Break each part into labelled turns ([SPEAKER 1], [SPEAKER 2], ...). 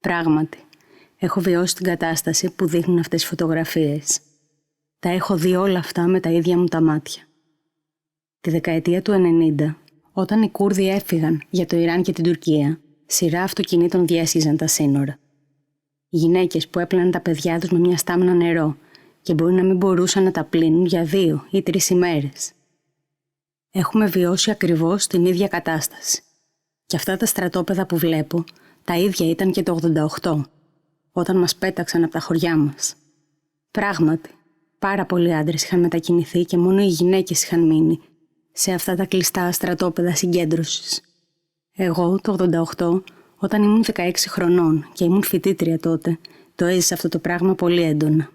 [SPEAKER 1] Πράγματι, έχω βιώσει την κατάσταση που δείχνουν αυτές τις φωτογραφίες. Τα έχω δει όλα αυτά με τα ίδια μου τα μάτια. Τη δεκαετία του 90, όταν οι Κούρδοι έφυγαν για το Ιράν και την Τουρκία, σειρά αυτοκινήτων διέσχιζαν τα σύνορα. Οι γυναίκες που έπλαιναν τα παιδιά τους με μια στάμνα νερό και μπορεί να μην μπορούσαν να τα πλύνουν για 2 ή 3 ημέρες. Έχουμε βιώσει ακριβώς την ίδια κατάσταση. Και αυτά τα στρατόπεδα που βλέπω, τα ίδια ήταν και το 88, όταν μας πέταξαν από τα χωριά μας. Πράγματι, πάρα πολλοί άντρες είχαν μετακινηθεί και μόνο οι γυναίκες είχαν μείνει σε αυτά τα κλειστά στρατόπεδα συγκέντρωσης. Εγώ το 88, όταν ήμουν 16 χρονών και ήμουν φοιτήτρια τότε, το έζησα αυτό το πράγμα πολύ έντονα.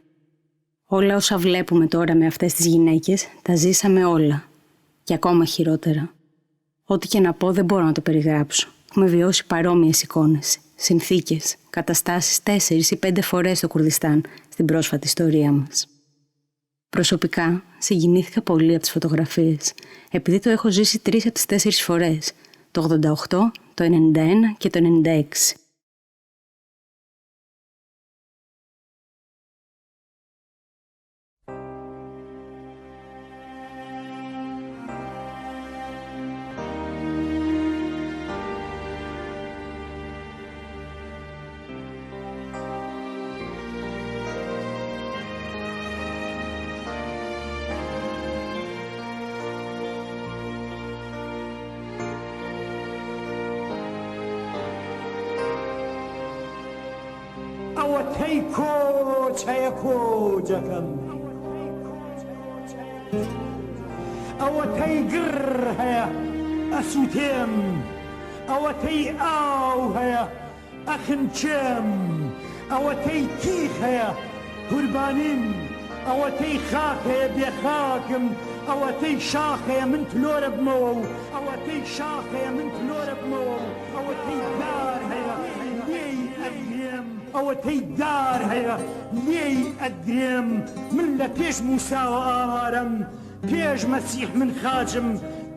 [SPEAKER 1] Όλα όσα βλέπουμε τώρα με αυτές τις γυναίκες, τα ζήσαμε όλα. Και ακόμα χειρότερα. Ό,τι και να πω δεν μπορώ να το περιγράψω. Έχουμε βιώσει παρόμοιες εικόνες, συνθήκες, καταστάσεις 4 ή 5 φορές στο Κουρδιστάν στην πρόσφατη ιστορία μας. Προσωπικά, συγκινήθηκα πολύ από τις φωτογραφίες, επειδή το έχω ζήσει 3 από τις 4 φορές, το 88, το 91 και το 96.
[SPEAKER 2] ئەوەتەی کۆچ هەیە کۆچەکەم ئەوەتەی گڕ هەیە ئەسووتێم ئەوەتەی ئاو هەیە ئەخنکێم ئەوەتەی تیخ هەیە قوربانیم ئەوەتەی خاک هەیە بێ خاکم ئەوەتەی شاخ هەیە من تلۆرە بمەوە و ئەوەتەی شاخ هەیە من تلۆرە بمەوە و ئەوەتەی دار هەیە لێی ئەگرێم ئەوەتەی دار هەیە لێی ئەگرێم من لە پێش موساوە ئاوارەم پێش مەسیح من خاچم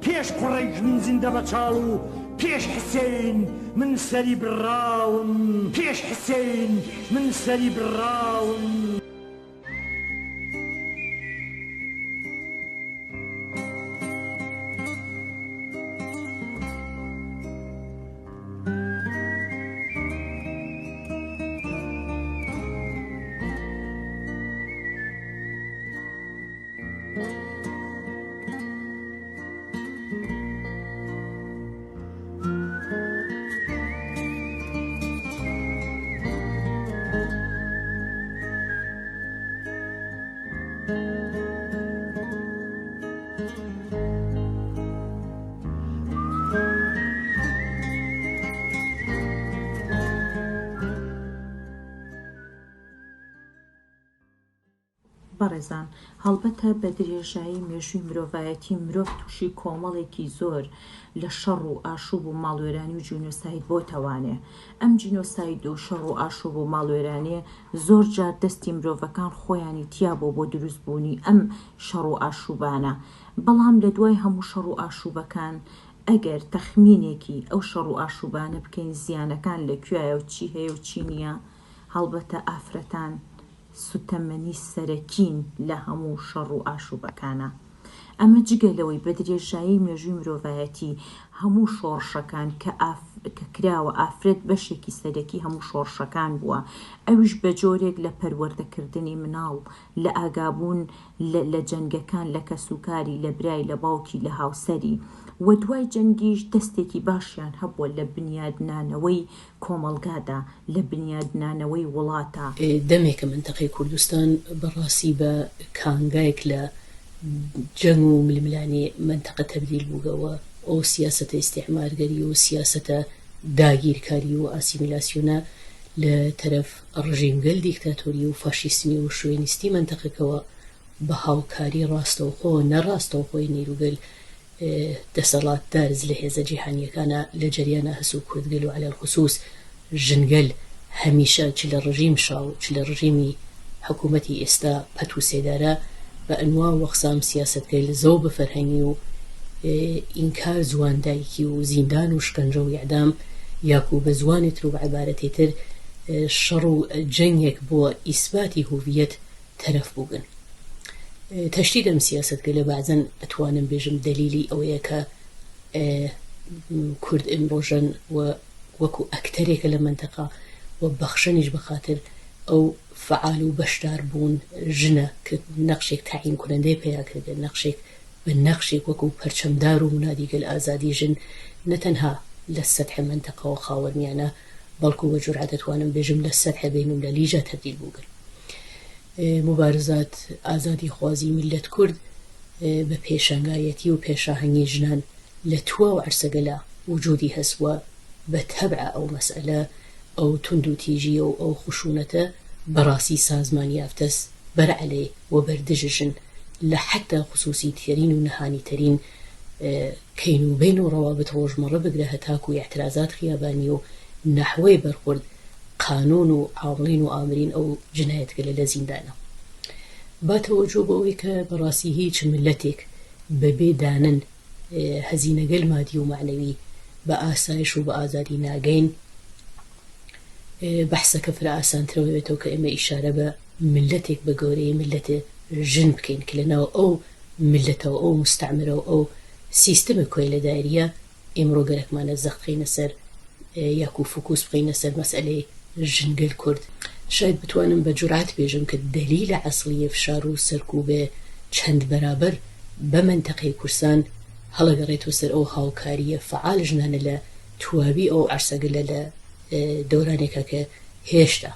[SPEAKER 2] پێش قوڕەیش من زیندە بە چاڵ و پێش حسین من سەری بڕاوم پێش حسین من سەری بڕاوم.
[SPEAKER 3] بەڕێزان هەڵبەتە بە درێژایی مێژووی مرۆڤایەتی مرۆڤ تووشی کۆمەڵێکی زۆر لە شەڕ و ئاشوب و ماڵوێرانی و جینۆساید بۆتەوانێ. ئەم جینۆساید و شەڕ و ئاشوب و ماڵوێرانیە زۆر جار دەستی مرۆڤەکان خۆیانی تیا بووە بۆ دروست بوونی ئەم شەڕ و ئاشوبانە. بەڵام لە دوای هەموو شەڕ و ئاشوبەکان ئەگەر تەخمینێکی ئەو شەڕ و ئاشوبانە بکەین زیانەکان لە کوێیە و چی هەیە و چی نییە هەڵبەتە ئافرەتان سوتەمەنی سەرەکین لە هەموو شەڕ و ئاشوبەکانا. ئەمە جگە لەوەی بە درێژایی مێژووی مرۆڤایەتی هەموو شۆڕشەکان کە کە کراوە ئافرەت بەشێکی سەرەکی هەموو شۆڕشەکان بووە ئەویش بە جۆرێک لە پەروەردەکردنی مناڵ لە ئاگابوون لە لە جەنگەکان لە کەسوکاری لە برای لە باوکی لە هاوسەری و دوای جەنگیش دەستێکی باشیان هەبووە لە بنیادنانەوەی کۆمەڵگادا، لە بنیادنانەوەی وڵاتا.
[SPEAKER 4] دەمێکە مەنتەقەی کوردستان بە ڕاسی بە کانگایک لە جەنگ و ململانێ مەنتەقە تەبدیل بووگە و ئەو سیاسەتە ئیستیعمارگەری و سیاسەتە داگیرکاری و ئاسیمیلاسیونە لە تەرەف ڕژیمگەل دیکتاتۆری و فاشیسمی و شوێنیستی مەنتەقەکەوە بە هاوکاری ڕاستەوخۆ نە ڕاستەوخۆی نیروگەل دەسەڵاتدار زلهێزە جیهانیەکانە لە جەریانا هەس و کوردگەل و عەلەلخسوس ژنگەل هەمیشە چ لە ڕژیم شا و چ لە ڕژیمی حکوومەتی ئێستا پەت و سێدارە بە ئەنوا و ئەقسام سیاسەتگەل زەوب فەرهەنگی و ئینکار زوان دایکی و زیندان و شکەنجە و ئێعدام یاکوو بە زوانێ تر و بە عبارەتێ تر. شەڕ و جەنگێک بۆ ئیسباتی هوڤیەت تەرەف بووگن. تەشدید ئەم سیاسەتگەلە بەعزەن ئەتوانم بێژم دەلیلی ئەوەیە کە کورد ئمڕۆژەن و وەکوو ئەکتەرێکە لە مەنتەقە و بەخشەنیش بە خاتر ئەو فەعال و بەشدار بوون ژنە ک نەقشێک تەعیین کونەندەێ پەیا کردگە، نەقشێک بە نەقشێک وەکوو پەرچەمدار و مونادیگەل ئازادی ژن نە تەنها لە سەتح مەنتەقە و خاوەرمیانە بەڵکوو وە جورعەت ئەتوانم بێژم لە سەتح بەینولملەلیجا تەبدیل بووگن. موبارزات ئازادیخوازی میللەت کورد بە پێشەنگایەتی و پێشاهەنگی ژنان لە تواو عەرسەگەلا وجودی هەس و بە تەبع ئەو مەسئەلە ئەو توندوتیژیە و ئەو خشونەتە بەڕاسی سازمان یافتەس بەر عەلەی و بەر دژ ژن لە حەتا خسوسی ترین و نەهانی ترین کەین و بەین و ڕەوابت ڕۆژمەڕە بگرە هەتاکوو ئێعترازات خیابانی و نەحوەی بەرخورد قانوون و عامڵین و ئامرین ئەو جنایەتگەلە لە زیندانە. با تەوەجۆ بە ئەوەی کە بەڕاستی هیچ میللەتێک بە بێ دانن هەزینەگەل مادی و مەعنەوی بە ئاسایش و بە ئازادی ناگەین، بەحسەکە فرە ئاسانترەوە بێتەوە کە ئێمە ئیشارە بە میللەتێک بە گەورەیی میللەتێ ژن بکەین کە لە ناو ئەو میللەتە و ئەو موستەعمرە و ئەو سیستمە کۆیلەدارییە ئیمڕۆ گەرەکمانە زەخت بخەینە سەر یاکو فوکوس بخەینە سەر مەسئەلەی ژنگەل کورد. شاید بتوانم بە جورعەت بێژم کە دەلیلە ئەسڵیێ فشار و سەرکوبێ چەند بەرابەر بە مەنتەقەی کورسان هەڵەگەڕێتوە سەر ئەو هاوکارییە فەعال ژنانە لە تواوی ئەو عەرسەگەلە لە دەورانێکا کە هێشتا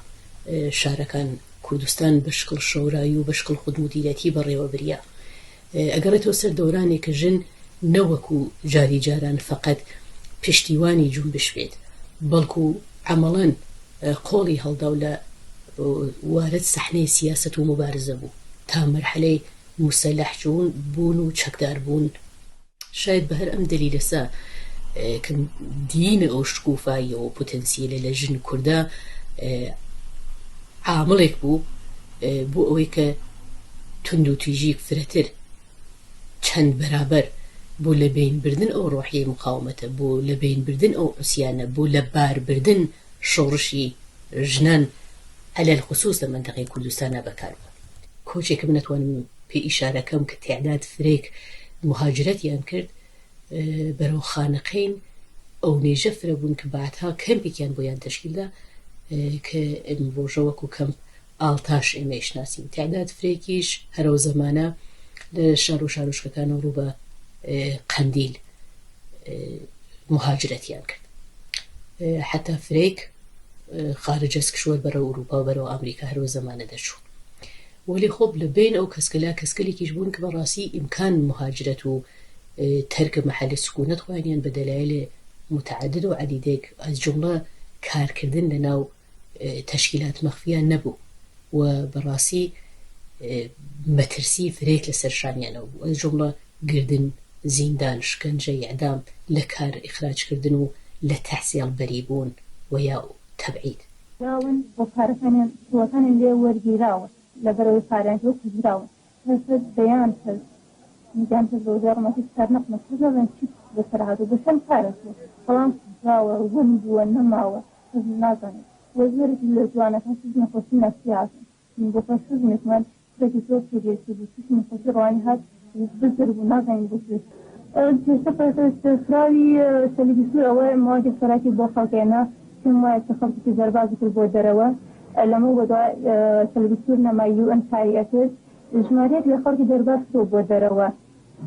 [SPEAKER 4] شارەکان کوردستان بە شکڵ شەورایی و بە شکڵ خودمودیرەتی بەڕێوە بریا. ئەگەڕێتەوە سەر دەورانێک کە ژن نە وەکو جاری جاران فەقەت پشتیوانی جونبش بێت، بەڵکو عەمەڵەن قۆڵی هەڵدا و لە وارد سەحنەی سیاسەت و موبارزە بوو تا مەرحەلەی موسەلەح بوون و چەکدار بوون. شاید بە هەر ئەم دەلیلەسە کە دیینە ئەو شکوفاییە و پوتەنسیەلە لە ژن کوردا عامڵێک بوو بۆ ئەوەی کە توندوتیژی فرەتر چەند بەرابەر بۆ لە بەین بردن ئەو ڕۆحیەی مقاومەتە، بۆ لە بەین بردن ئەو عوسیانە، بۆ لە بار بردن شۆڕشی ژنان علی الخصوص لە مەنتەقەی کوردستانا بەکار بوون. کۆچێکم نەتوانم پێ ئیشارە کەم کە تێعداد فرەیک موهاجرەتیان کرد بەرەو خانەقین ئەو نێژە فرە بوون کە بەعدها کەمپێکیان بۆیان تەشکیل دا کە ئمڕۆژە وەکوو کەمپ ئاڵتاش ئێمە ئیشناسین. تێعداد فرەیکیش هەرەو زەمانە لە شار و شارۆچکەکانەوە ڕوو بە قەندیل موهاجرەتیان کرد. حەتا فرەیک خارج از کشوەر بەرەو ئورووپا و بەرەو ئامریکا هەرەو زەمانە دەچوون. وەلی خۆب لە بەین ئەو کەسگەلا کەسگەلێکیش بوون کە بە ڕاسی ئیمکان موهاجرەت و تەرک مەحەل سکوونەت خویانیان بە دەلایل متعدد و عەدیدەێک از جومڵە کار کردن لە ناو تەشکیلات مەخفیە نەبوو و بە ڕاسی مەترسی فرەێک لە سەر شانیانەوە بوو از جومڵە گردن، زیندان، شکەنجە، ئێعدام، لە کار ئخراج کردن و لە تەحسیڵ بەری بوون و یا تەبعید.
[SPEAKER 5] راون و پارەکانیان پوڵەکانیان لێ وەرگیراون لەبەرئەوەی پارەیان پێوە کوژراون کەس دەیان کەس دەیان کەس بەوجا ڕمەتی سەر نەقمە کەس نازانێت چی بەسەر هاتووە بە چەند پارە چووە بەڵام کوژراوە ون بووە نەماوە کەس نازانێت و زۆرێک لە جوانەکان تووشی نەخۆشی نەفسی هاتن من بۆ خۆم خزمێکمان کوڕێکی زۆر پێگەیشتوو بوو تووشی نەخۆشی ڕەوانی هات و بزر بوو نازانین بۆ کوێ پێشتر ڕێکخراوی سەلیبی سوور ئەوە مەوادی خۆراکی بۆ خەڵک هێنا پێم وایە کە خەڵکێکی دەربازی کرد بۆ دەرەوە لەمەو بەدوا سەلیبی سوور نەما یو ئێن کاری ئەکرد ژمارەیەک لە خەڵکی دەرباز کرد بۆ دەرەوە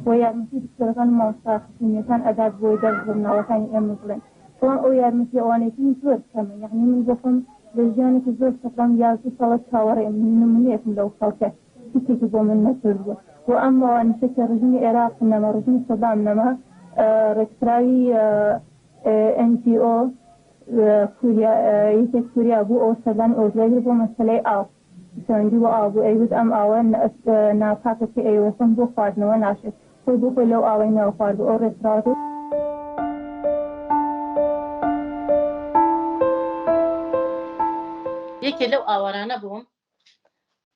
[SPEAKER 5] و یارمەتی دکتۆرەکان و مامۆستا حکومییەکان ئەدات بۆی دەرس بە مناڵەکانی ئێمە بڵێن بەڵام ئەو یارمەتیە ئەوانەی تر زۆر کەمە یەعنی من بۆ خۆم لە ژیانێکی زۆر سەقەم 11 ساڵە چاوەڕێم من نمونەیەکم لەو خەڵکە هیچێکی بۆ من نەکردووە و ئەم ماوانیشە کە ڕژیمی عێراق نەما ڕژیمی سەدام نەما ڕێکخراوی NGO کوریا یەکێک کوریا بوو ئەو سەردانی ئۆردوگای بۆ مەسەلەی ئاو پەیوەندی بۆ ئاو بوو ئەیوت ئەم ئاوە ناپاکە کە ئەیوەخۆن بۆ خواردنەوە ناشێت خۆی بۆ خۆی لەو ئاوەی نەخواردوو ئەو ڕێکخراوە.
[SPEAKER 6] یەکێ لەو ئاوارانە بووم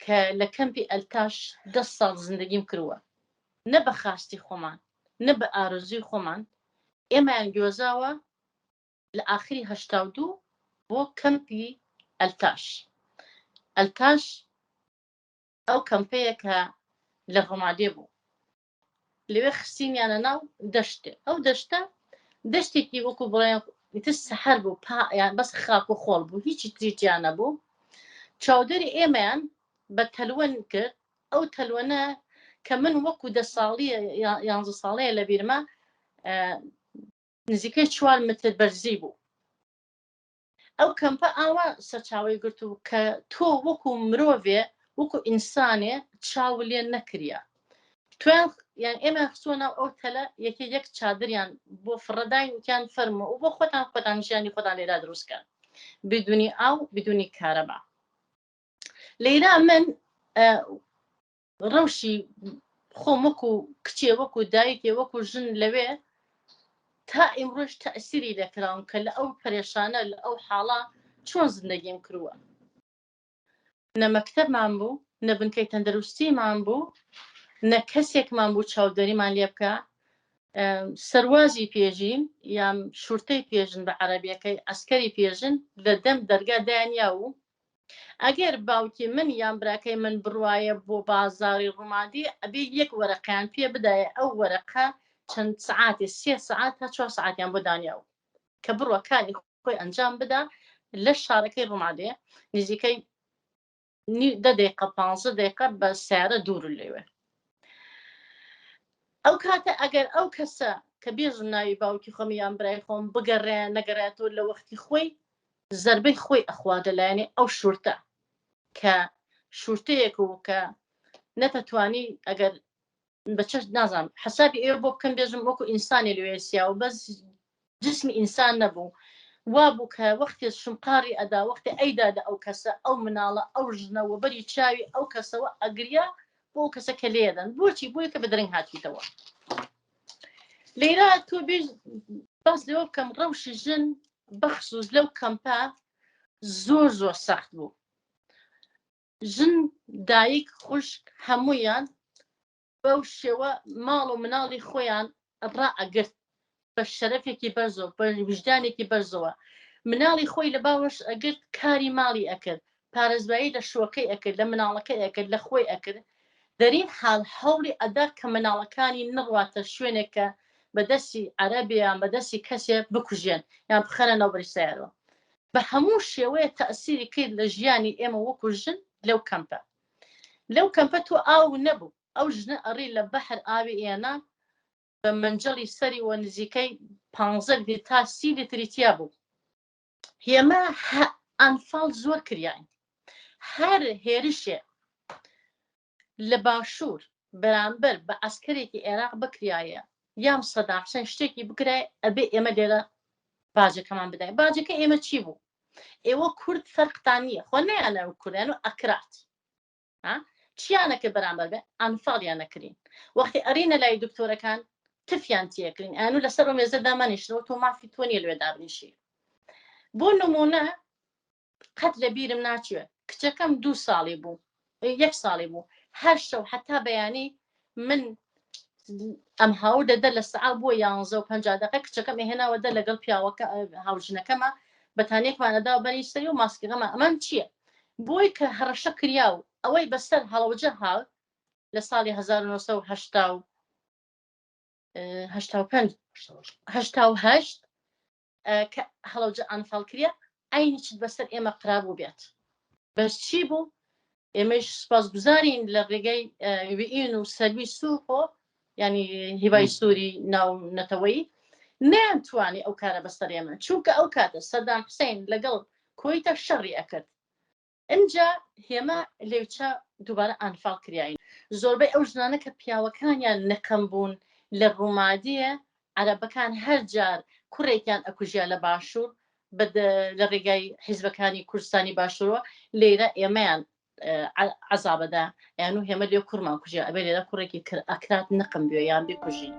[SPEAKER 6] کە لە کەمپی ئەلتاش دە ساڵ زندگیم کردووە نە بە خواستی خۆمان نە بە ئارەزووی خۆمان ئێمەیان گۆزاوە لە ئاخری 82 بۆ کەمپی. ئەلتاش. ئەلتاش ئەو کەمپەیە کە لە ڕمادێ بوو. لەوێ خستینیانە ناو دەشتێ. ئەو دەشتە دەشتێکی وەکو بڵێن ئیتر سەحەر بوو، پا یان بەس خاک و خۆڵ بوو، هیچی تری تیا نەبوو. چاودێری ئێمەیان بە تەلوەن کرد. ئەو تەلوەنە کە من وەکو دە ساڵیە یانزە ساڵەیە لە بیرمە، نزیکەی چوار متر بەرزی بوو. ئەو کەمپە ئاوا سەرچاوەی گرت و کە تۆ وەکو مرۆڤێ وەکو ئینسانێ چاو لێ نەکریا. تویان یان ئێمە خستووە ناو ئەو تەلە یەکێ یەک چادریان بۆ فڕەداین وتیان فەرموو و بۆ خۆتان خۆتان ژیانی خۆتان لێرا دروست کەن بدونی ئاو بدونی کارەبا. لێرا من ڕەوشی خۆم وەکو کچێ وەکو دایکێ وەکو ژن لەوێ تا ئیمڕۆش تەئسیری لێکراوم کە لە ئەو پەرێشانە لە ئەو حاڵە چۆن زندگیم کرووە. نە مەکتەبمان بوو نە بنکەی تەندروستیمان بوو نە کەسێکمان بوو چاودێریمان لێ بکە. سەروازی پێژین یان شورتەی پێژن بە عەرەبیەکەی عەسکەری پێژن لە دەم دەرگا دایانیاوو ئەگەر باوکی من یان براکەی من بڕوایە بۆ بازاڕی ڕومادی ئەبێ یەک وەرەقەیان پێ بدایە ئەو وەرەقە چەند سەعاتێ سێ سەعات تا چوار سەعاتیان بۆ دانیاو کە بڕوا کاری خۆی ئەنجام بدا لە شارەکەی ڕومادێ نزیکەی دە دقیقە پانزە دقیقە بە سیارە دوور لێوێ ئەو کاتە ئەگەر ئەو کەسە کە بێژم ناوی باوکی خۆم یان برای خۆم بگەڕێ نەگەڕێتەوە لە وەختی خۆی زەربەی خۆی ئەخوا لەلایەنی ئەو شورتە کە شورتەیەک و کە نەتەتوانی ئەگەر بە چەش نازانم حەسابی ئێوە بۆ بکەم بێژم وەکو ئینسانی لوێسیا و بەس جسمی ئینسان نەبوو وا بوو کە وەختێ شمقاڕی ئەدا وەختێ ئەیدا لە ئەو کەسە ئەو مناڵە ئەو ژنە وەبەری چاوی ئەو کەسەوە ئەگریا بۆ ئەو کەسە کە لێدەن بۆچی بۆیە کە بە درەنگ هاتیتەوە لێرە تۆ بێژ باس لەوە بکەم ڕەوشی ژن بەخسوس لەو کەمپە زۆر زۆر سەخت بوو ژن دایک خوشک هەمویان بەو شێوە ماڵ و مناڵی خۆیان ڕائەگرت بە شەرەفێکی بەرزەوە بە ویژدانێکی بەرزەوە مناڵی خۆی لە باوەش ئەگرت کاری ماڵی ئەکرد پارێزبایی لە شوەکەی ئەکرد لە مناڵەکەی ئەکرد لە خۆی ئەکرد دەرین حاڵ هەوڵی ئەدا کە مناڵەکانی نەڕواتە شوێنێک کە بە دەستی عەرەبێ یان بە دەستی کەسێ بکوژێن یان بخەنە ناو بەری سەیارەوە بە هەموو شێوەیە تەئسیری کرد لە ژیانی ئێمە وەکو ژن لەو کەمپە لەو کەمپە تۆ ئاو نەبوو ئەو ژنە ئەڕی لە بەحر ئاوی ئێنا بە مەنجەڵی سەری وە نزیکەی پانزە لیتر تا سی لیتری تیا بوو هێمە ئەنفال زۆر کریاین هەر هێرشێ لە باشوور بەرامبەر بە عەسکەرێکی عێراق بکریایە یام سەدام حسێن شتێکی بکرای ئەبێ ئێمە لێرە باجەکەمان بدای باجەکە ئێمە چی بوو ئێوە کورد فەرقتان نییە خۆ نەیانە و کوردیان و ئەکرات چیانە کە بەرامبەر بێ ئەنفاڵیان نەکرین وەختی ئەرینە لای دکتۆرەکان تفیان تێکرین ئەنو لەسەر ئەو مێزە دامانیشنەوە تۆ مافی تۆ نیە لێ دابنیشی بۆ نمونە قەت لە بیرم ناچێ کچەکەم دوو ساڵی بوو یەک ساڵی بوو هەر شەو حتا بەیانی من ئەم هاوردە دە لە سەعا بووە یانزە و پەنجا دەقە کچەکەم ئەهێناوە دە لەگەڵ پیاوەکە هاوژنەکەمە بەتانیەکمان ئەدا بەری سەری و ماسکەکەمان ئەمان چییە بۆی کە هەڕەشە کریا و ئەوەی بەسەر هەڵەوجە هاوت لە ساڵی 1985 88 کە هەڵەوجە ئەنفال کریا عەینی چت بەسەر ئێمە قرابوو بێت بەس چی بوو ئێمەش سپاسگوزارین لە ڕێگەی وئین و سەروی سوخۆ ینی هیوای سووری ناو نەتەوەی نەیانتوانی ئەو کارە بەسەر ئێمە چونکە ئەو کاتە سەدام حسین لەگەڵ کۆیتە شەڕی ئەکرد ئمجا هێمە لێوچە دووبارە ئانفال کریاین. زۆربەی ئەو ژنانە کە پیاوەکانیان نقم بوون لە ڕومادیە عەرەبەکان هەر جار کوڕێکیان ئەکوژیا لە باشوور بە لە ڕێگای حیزبەکانی کوردستانی باشوورەوە لێرە ئێمەیان عەزابەدا یان و هێمە لێ کوڕمان کوژیا ئەبێ لێرە کوڕێکی ئەکرات نقم بێ یان بکوژین.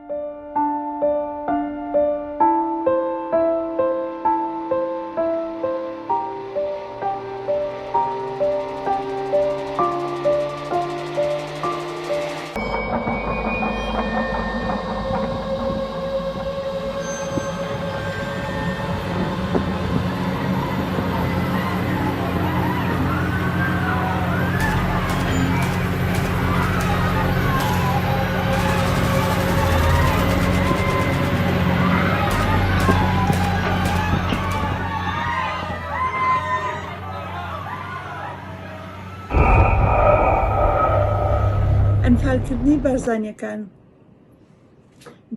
[SPEAKER 7] ئەنفالکردنی بارزانیەکان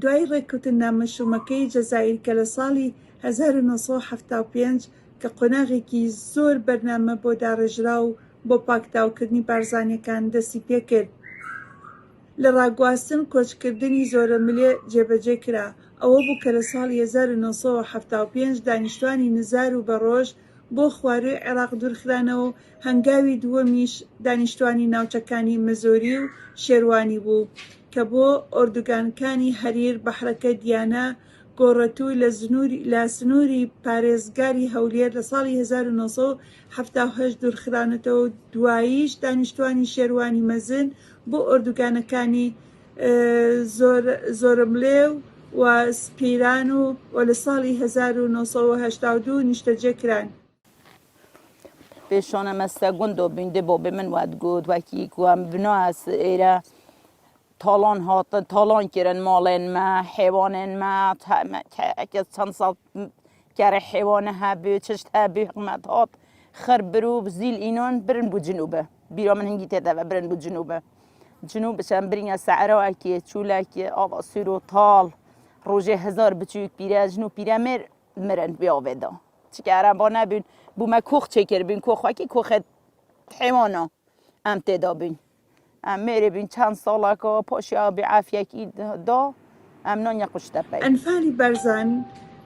[SPEAKER 7] دوای ڕێککەوتننامە شومەکەی جەزائیر کە لە ساڵی 1975 کە قۆناغێکی زۆر بەرنامە بۆ داڕێژراو بۆ پاکتاوکردنی بارزانیەکان دەستی پێکرد لە ڕاگواستن کۆچکردنی زۆرەملێ جێبەجێ کرا ئەوە بوو کە لە ساڵی 1975 دانیشتوانی نزار و بەڕۆژ بۆ خوارووی عێراق دوورخرانەوە و هەنگاوی دووەمیش دانیشتوانی ناوچەکانی مزۆری و شێروانی بوو کە بۆ ئۆردوگانکانی هەریر، بەحرەکە، دیانە، گۆڕەتوو لە سنووری پارێزگاری هەولێر لە ساڵی 1978 دوورخراونەتەوە و دواییش دانیشتوانی شێروانی مەزن بۆ ئۆردوگانەکانی زۆرەملێ و سپیران و لە ساڵی 1982 نیشتەجێ کران.
[SPEAKER 8] پێشانە مەستە گوندۆ بیندێ بابێ من وەد گوت وەکی کوم بناس ئێرە تاڵان هاتن تاڵان کرن ماڵێن مە حێوانێن مە کە چەند ساڵ کەرە حێوانە هەبێ چشت هەبێ حکومەت هات خر برو زیل ئینان برن بو جنوبە بیرا من هەنگی تێدەوە برن بو جنوبە جنوب بچەن برینە سەعرەوەکێ چوولەکێ ئاوا سوور و تاڵ ڕۆژێ هزار بچووک پیرەژن و پیرەمێر مرن بێ ئاوێدا چکە ئەرام با نەبین بوومە کۆخ چێکرد بین کۆخواکی کۆخە حێوانە ئەم تێدا بین ئەم مێرێ بین چەند ساڵەکە پاشی ئابی عافیەکی دا ئەم نانە قوشتە پەی.
[SPEAKER 7] ئەنفالی بارزان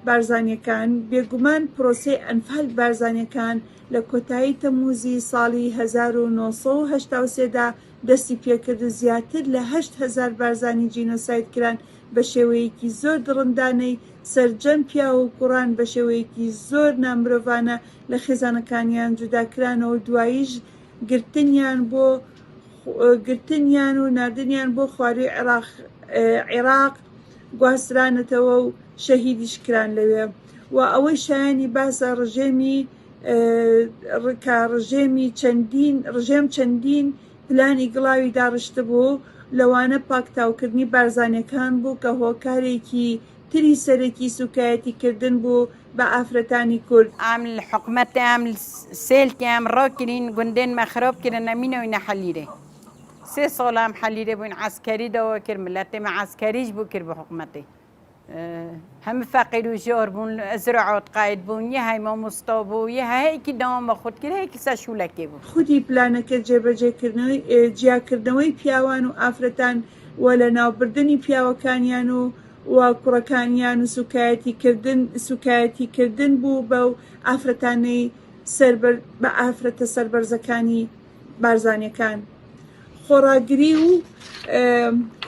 [SPEAKER 7] بارزانیەکان، بێگومان پرۆسەی ئەنفالی بارزانیەکان لە کۆتایی تەموزی ساڵی 1983 دا دەستی پێکرد و زیاتر لە 8000 بارزانی جینۆساید کران بە شێوەیەکی زۆر دڕندانەی سەرجەم پیاو و کوڕان بە شێوەیەکی زۆر نامرۆڤانە لە خێزانەکانیان جودا کرانەوە و دواییش گرتنیان بۆ گرتنیان و ناردنیان بۆ خواروی عێراق عێراق گواسترانەتەوە و شەهیدیش کران لەوێ و ئەوەی شایانی باسە ڕژێمی کە ڕژێمی چەندین ڕژێم چەندین پلانی گڵاوی داڕشتبوو لەوانە پاکتاوکردنی بارزانیەکان بوو کە هۆکارێکی تری سەرەکی سوکایەتی کردن بوو بە ئافرەتانی کورد.
[SPEAKER 8] ئەم حکومەتێ ئەم سێلکێ ئەم ڕاکرین گوندێن مە خراب کرن ئەمینە وینە حەلیرێ سێ ساڵە ئەم حەلیرێ بووین عەسکەری داوا کرد ملەتێ مە عەسکەریش بوو کرد بە حکومەتێ هەموو فەقیر و ژار بوون زراعات قەید بوون یە هەی مامۆستا بوو یە هەیەکی دەوام بە خود کرد هەیەکی سەر شوولەکێ بوو.
[SPEAKER 7] خودی پلانەکە جێبەجێکردنەوەی جیاکردنەوەی پیاوان و ئافرەتان و لەناوبردنی پیاوەکانیان و و کوڕەکانیان و سوکایەتی کردن سوکایەتی کردن بوو بەو ئافرەتانەی سەربەر بە ئافرەتە سەربەرزەکانی بارزانیەکان. خۆڕاگری و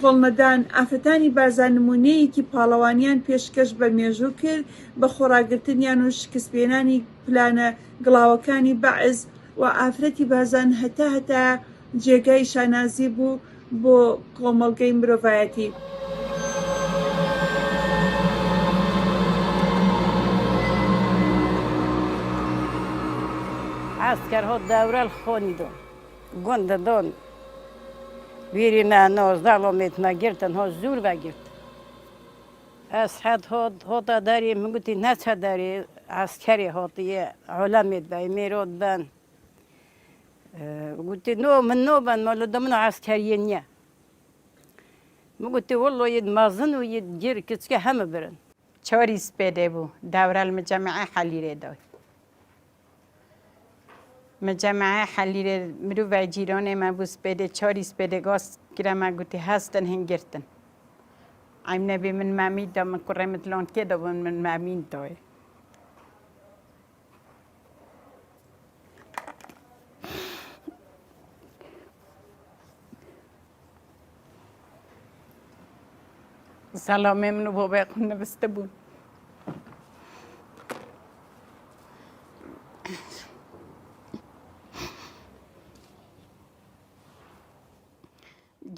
[SPEAKER 7] کۆڵنەدان، ئافرەتانی بارزان نموونەیەکی پاڵەوانیان پێشکەش بە مێژوو کرد بە خۆڕاگرتنیان و شکستپێنانی پلانە گڵاوەکانی بەعس و ئافرەتی بارزان هەتا هەتایە جێگای شانازی بوو بۆ کۆمەڵگەی مرۆڤایەتی.
[SPEAKER 9] عەسکەر هات دەورە لە خانی دان گوند دان ویری مە 19 ڵامێت مە گرتن ها زور ڤە گرت ئەسحەد هات هاتە دەرێ من گوتی نەچە دەرێ عەسکەرێ هاتیە عولەمێت بە مێرات بەن گوتی نۆ من نۆبەن ماڵە دە من عەسکەریە نییە من گوتی والله یەد مەزن و یەد گیر کچکە هەمە برن.
[SPEAKER 8] چۆری سپێدێ بوو داورال مجەمعێ حەلیرێ دای مجەمعێ حەلیرێ مروڤای جیرانێ مە بوو سپێدێ چۆری سپێدێ گاز کرە مە گوتی هەستن هین گرتن عەیم نەبێ من مەمید دا من کوڕێ مت لانکێ دا بوون من مەمین دایێ. سەلامێ من و بابای خو نویسته بوون.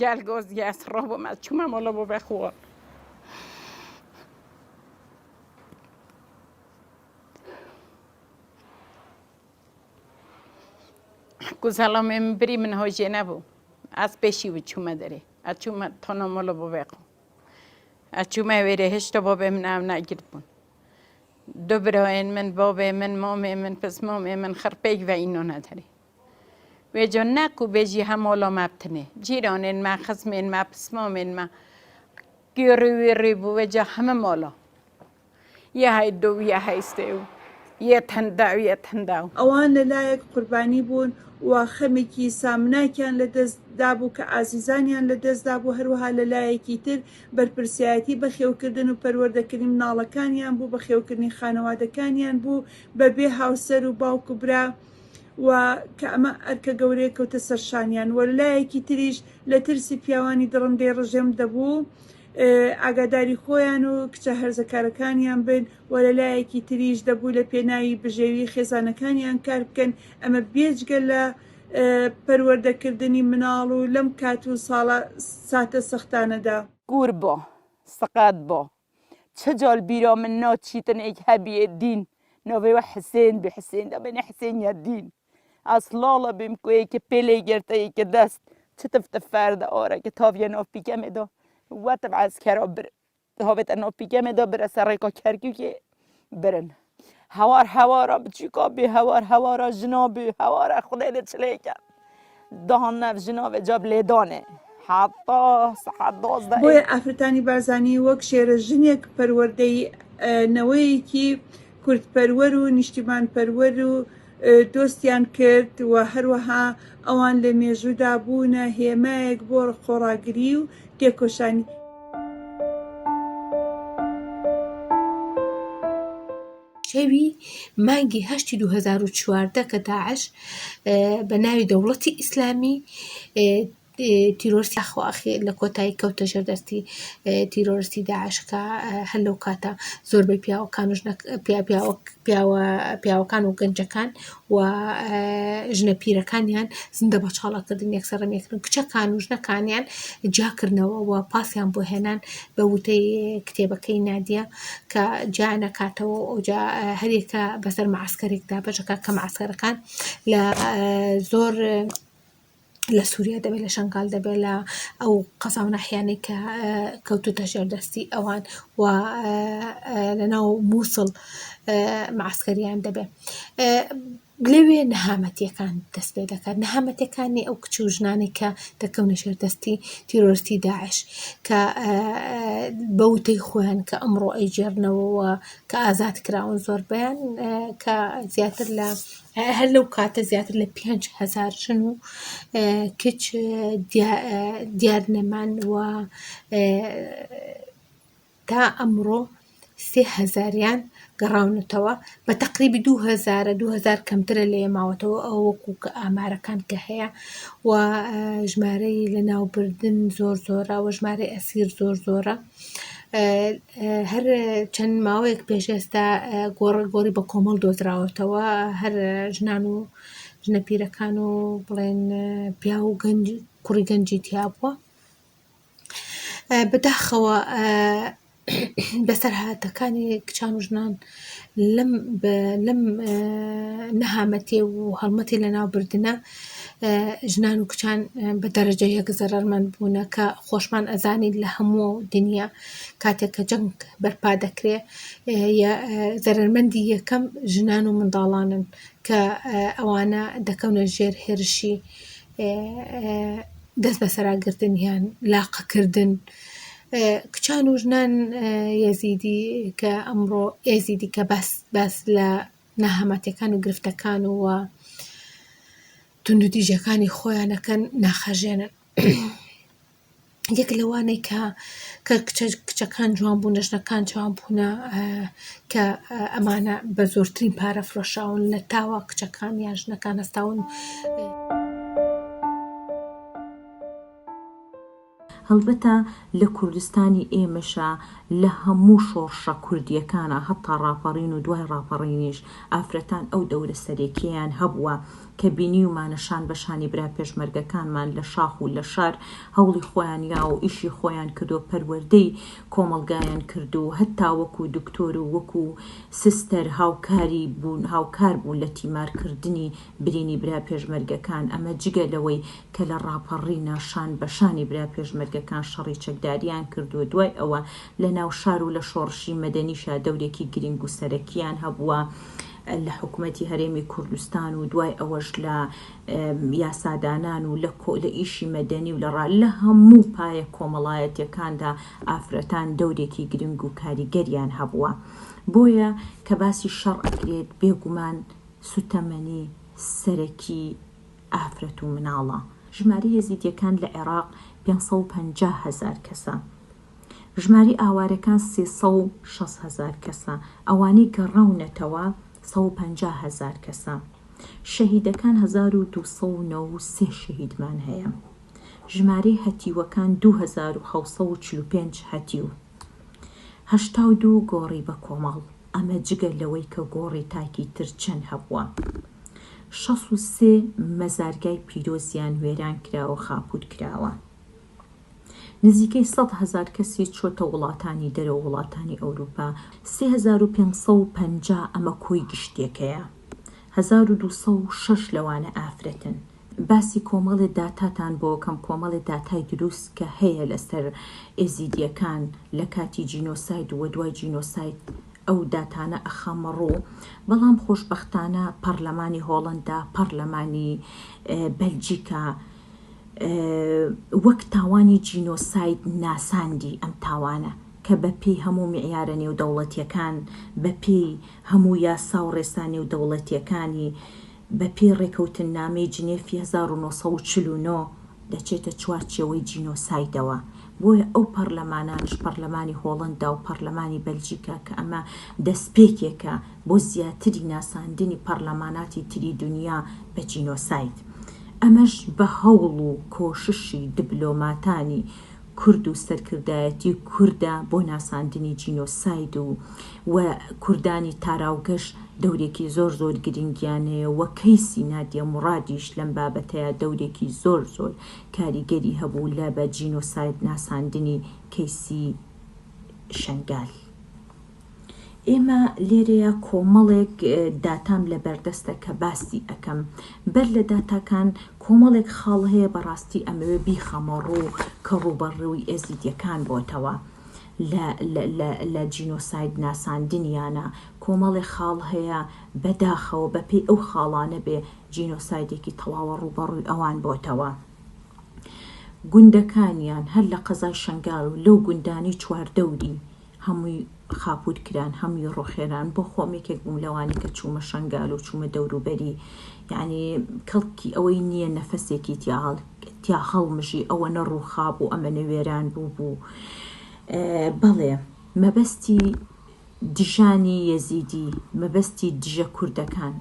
[SPEAKER 8] گەل گاز گەس ڕابووم ئەز چوومە ماڵە بابای خوا. کو سەلامێ من بری من هۆژێ نەبوو ئەز پێشی و چوومە دەرێ ئەز چوومە تانا ماڵە بابای خۆ ئەز چوومە وێرێ هێشتا بابای من ئەو نەگرت بوون دو برایên من بابê من مامê من پسمامê من خرپێک ve ئینۆ نەدەرێ.
[SPEAKER 10] وێجا نەکو بێژی هە ماڵا مە بتنێ جیرانێن مە خزمێن مە پسمامێن مە گێڕی وێڕی بوو وێجا هەمە ماڵا یە هەی دو یە هەی سێ و یە تەندا و یە تەندا و.
[SPEAKER 7] ئەوان لە لایەک قوربانی بوون و خەمێکی سامناکیان لە دەست دابوو کە ئازیزانیان لە دەست دابوو، هەروەها لە لایەکی تر بەرپرسیایەتی بەخێوکردن و پەروەردەکردنی مناڵەکانیان بوو، بەخێوکردنی خانەوادەکانیان بوو بە بێ هاوسەر و باوک و برا و کە ئەمە ئەرکە گەورەیە کەوتە سەر شانیان و لە لایەکی تریش لە ترسی پیاوانی دڕندەی ڕژێم دەبوو ئاگاداری خۆیان و کچە هەرزەکارەکانیان بن و لە لایەکی تریش دەبوو لە پێناوی بژێوی خێزانەکانیان کار بکەن، ئەمە بێجگە لە پەروەردەکردنی مناڵ و لەم کات و ساڵە ساتە سەختانەدا.
[SPEAKER 8] کوور با سقەت با چ جال بیرا من ناچیتن ئێک هەبیێ دین ناوێ وە حسێن بی حسێن دا بێنێ حسێن یە دین ئەس لاڵە بیم کو ئێکێ پێلێ گرتە ئێکێ دەست چ تفت فەردە ئارە کە تاڤیە ناو پیکەمێ دا وەتم عەسکەرا بر هاوێتە ناو پیکەمێ دا برە سەر ڕێکا کەرکوکێ برن هەوار هەوارا بچووکا بی هەوار هەوارا ژنا بی هەوارە خودێ دێ چلێکە دان نەف ژناوێ جاب لێدانێ حتا سەعات 12
[SPEAKER 7] بۆیە ئافرەتانی بارزانی وەک شێرە ژنێک پەروەردەی نەوەیەکی کوردپەروەر و نیشتیمانپەروەر و دۆستیان کرد و هەروەها ئەوان لە مێژوودا بوونە هێمایەک بۆ خۆڕاگری و تێکۆشانی.
[SPEAKER 11] شەوی مانگی هەشتی 2014 کە داعش بە ناوی دەوڵەتی ئیسلامی تیرۆرستی ئاخۆ ئاخی لە کۆتایی کەوتە ژێر دەستی تیرۆرستی داعش کە هەر لەو کاتە زۆربەی پیاوەکان و ژنە پیاوە پیاوەکان و گەنجەکان و ژنە پیرەکانیان زیندە بە چاڵە کردن یەکسەر ڕەمیەکردن کچەکان و ژنەکانیان جیاکردنەوە و پاسیان بۆ هێنان بە وتەی کتێبەکەی نادیە کە جیا نەکاتەوە ئەوجا هەریەکە بەسەر مەعسکەرێکدا بەشەکە کە مەعسکەرەکان لە زۆر لە سووریا دەبێت لە شەنگال دەبێت لە ئەو قەزا و ناحیانەی کە کەوتووتە ژێر دەستی ئەوان و لە ناو مووسڵ مەعسکەریان دەبێت. لەوێ نەهامەتیەکان دەست پێ دەکات نەهامەتیەکانی ئەو کچ و ژنانەی کە دەکەونە ژێر دەستی تیرۆرستی داعش کە بە وتەی خۆیان کە ئەمڕۆ ئەیگێڕنەوە کە ئازاد کراون زۆربەیان کە زیاتر لە هەر لەو کاتە زیاتر لە 5هزار ژن و کچ دیار نەمان و تا ئەمڕۆ سێ هەزاریان گەڕاونەتەوە بە تەقریبی دوو هەزارە دوو هەزار کەمترە لێ ماوەتەوە ئەوە وەکو کە ئامارەکان کە هەیە و ژمارەی لەناوبردن زۆر زۆرە و ژمارەی ئەسیر زۆر زۆرە هەر چەند ماوەیەک پێش ئێستا گۆڕ گۆڕی بە کۆمەڵ دۆزراوەتەوە هەر ژنان و ژنە پیرەکان و بڵێن پیاو و گەنج کوڕی گەنجی تیا بووە. بەداخەوە بەسەرهاتەکانی کچان و ژنان لەم لەم نەهامەتیە و هەڵمەتی لەناوبردنە ژنان و کچان بە دەرەجە یەک زەرەرمەند بوونە کە خۆشمان ئەزانین لە هەموو دنیا کاتێک کە جەنگ بەرپا دەکرێ زەرەرمەندی یەکەم ژنان و منداڵانن کە ئەوانە دەکەونە ژێر هێرشی دەست بەسەراگرتن یان لاقەکردن کچان و ژنان یەزیدی کە ئەمڕۆ ئێزیدی کە باس باس لە ناهەماتیەکان و گرفتەکان و توندوتیژیەکانی خۆیان ئەکەن ناخەژێنن. یەک لەوانەی کە کە کچە کچەکان جوان بوونە ژنەکان جوان بوونە کە ئەمانە بە زۆرترین پارە فرۆشراون لە تاوە کچەکان یان ژنەکان هەستاون.
[SPEAKER 3] هەڵبەتە لە کوردستانی ئێمەشا لە هەموو شۆڕشە کوردییەکانا هەتا ڕاپەڕین و دوای ڕاپەڕینیش ئافرەتان ئەو دەورە سەرەکیەیان هەبووە کە بینیومانە شان بە شانی برا پێشمەرگەکانمان لە شاخ و لە شار هەوڵی خۆیان یاوە و ئیشی خۆیان کردوە پەروەردەی کۆمەڵگایان کردو هەتا وەکو دکتۆر و وەکو سستەر هاوکاری بوون هاوکار بوون لە تیمار کردنی برینی برا پێشمەرگەکان ئەمە جگە لەوەی کە لە ڕاپەڕینا شان بە شانی برا پێشمەرگەکان شەڕی چەکداریان کردو دوای ئەوە لە ناو شار و لە شۆڕشی مەدەنیشا دەورێکی گرینگ و سەرەکیان هەبووە. لە حکومەتی هەرێمی کوردستان و دوای ئەوەش لە یاسادانان و لە کۆ لە ئیشی مەدەنی و لە ڕا لە هەموو پایە کۆمەڵایەتیەکاندا ئافرەتان دەورێکی گرنگ و کاریگەریان هەبووە بۆیە کە باسی شەڕ ئەکرێت بێگومان سوتەمەنی سەرەکی ئافرەت و مناڵە. ژمارەی یەزیدیەکان لە عێراق 550 هەزار کەسە. ژمارەی ئاوارەکان 360 هەزار کەسە، ئەوانەی گەڕاونەتەوە 150 هەزار کەسە. شەهیدەکان 1293 شەهیدمان هەیە. ژمارەی هەتیوەکان 2745 هەتیو. 82 گۆڕی بە کۆمەڵ، ئەمە جگە لەوەی کە گۆڕی تاکی تر چەند هەبووە. 63 مەزارگای پیرۆزیان وێران کراوە خاپوور کراوە. نزیکەی 100,000 کەسی چۆتە وڵاتانی دەرەوە وڵاتانی ئەوروپا، 3550 ئەمە کۆی گشتیەکەیە، 1206 لەوانە ئافرەتن. باسی کۆمەڵێ داتاتان بۆ کەم کۆمەڵێ داتای دروست کە هەیە لەسەر ئێزیدیەکان لە کاتی جینۆساید و دوای جینۆساید ئەو داتانە ئەخەمە ڕوو بەڵام خۆشبەختانە پەڕلەمانی هۆڵەندا پەڕلەمانی بەلجیکا وەک تاوانی جینۆساید ناساندی ئەم تاوانە کە بە پێی هەموو میعیارە نێودەوڵەتیەکان بە پێی هەموو یاسا و ڕێسا نێودەوڵەتیەکانی بە پێی ڕێکەوتننامەی جنێفی 1949 دەچێتە چوارچێوەی جینۆسایدەوە. بۆیە ئەو پەڕلەمانانەش پەڕلەمانی هۆڵەندا و پەڕلەمانی بەلجیکا کە ئەمە دەستپێکێکە بۆ زیاتری ناساندنی پەڕلەماناتی تری دونیا بە جینۆساید. ئەمەش بە هەوڵ و کۆششی دبلۆماتانی کورد و سەرکردایەتی کوردە بۆ ناساندنی جینۆساید و و کوردانی تاراوگەش دەورێکی زۆر زۆر گرنگیان هەیە و کەیسی نادیە موڕادیش لەم بابەتەیا دەورێکی زۆر زۆر کاریگەری هەبوو لە بە جینۆساید ناساندنی کەیسی شەنگال. ئێمە لێرەیا کۆمەڵێک داتام لە بەردەستە کە باسی ئەکەم. بەر لە داتاکان کۆمەڵێک خاڵ هەیە بەڕاستی ئەمەوێ بیخەمە ڕوو کە ڕووبەڕووی ئێزیدیەکان بۆتەوە لە لە لە لە جینۆساید ناساندنیانە. کۆمەڵێ خاڵ هەیە بەداخەوە بەپێی ئەو خاڵانە بێ جینۆسایدێکی تەواوە ڕووبەڕووی ئەوان بۆتەوە. گوندەکانیان هەر لە قەزای شەنگال و لەو گوندانەی چواردەوری هەمووی خاپوور کران، هەمووی ڕوخێنران، بۆ خۆم یەکێک بووم لەوانەی کە چوومە شەنگال و چوومە دەوروبەری، یەعنی کەڵکی ئەوەی نییە نەفەسێکی تیا هەڵمژی، ئەوەنە ڕووخابوو، ئەمەنە وێران بووبوو. بەڵێ مەبەستی دژانی یەزیدی، مەبەستی دژە کوردەکان.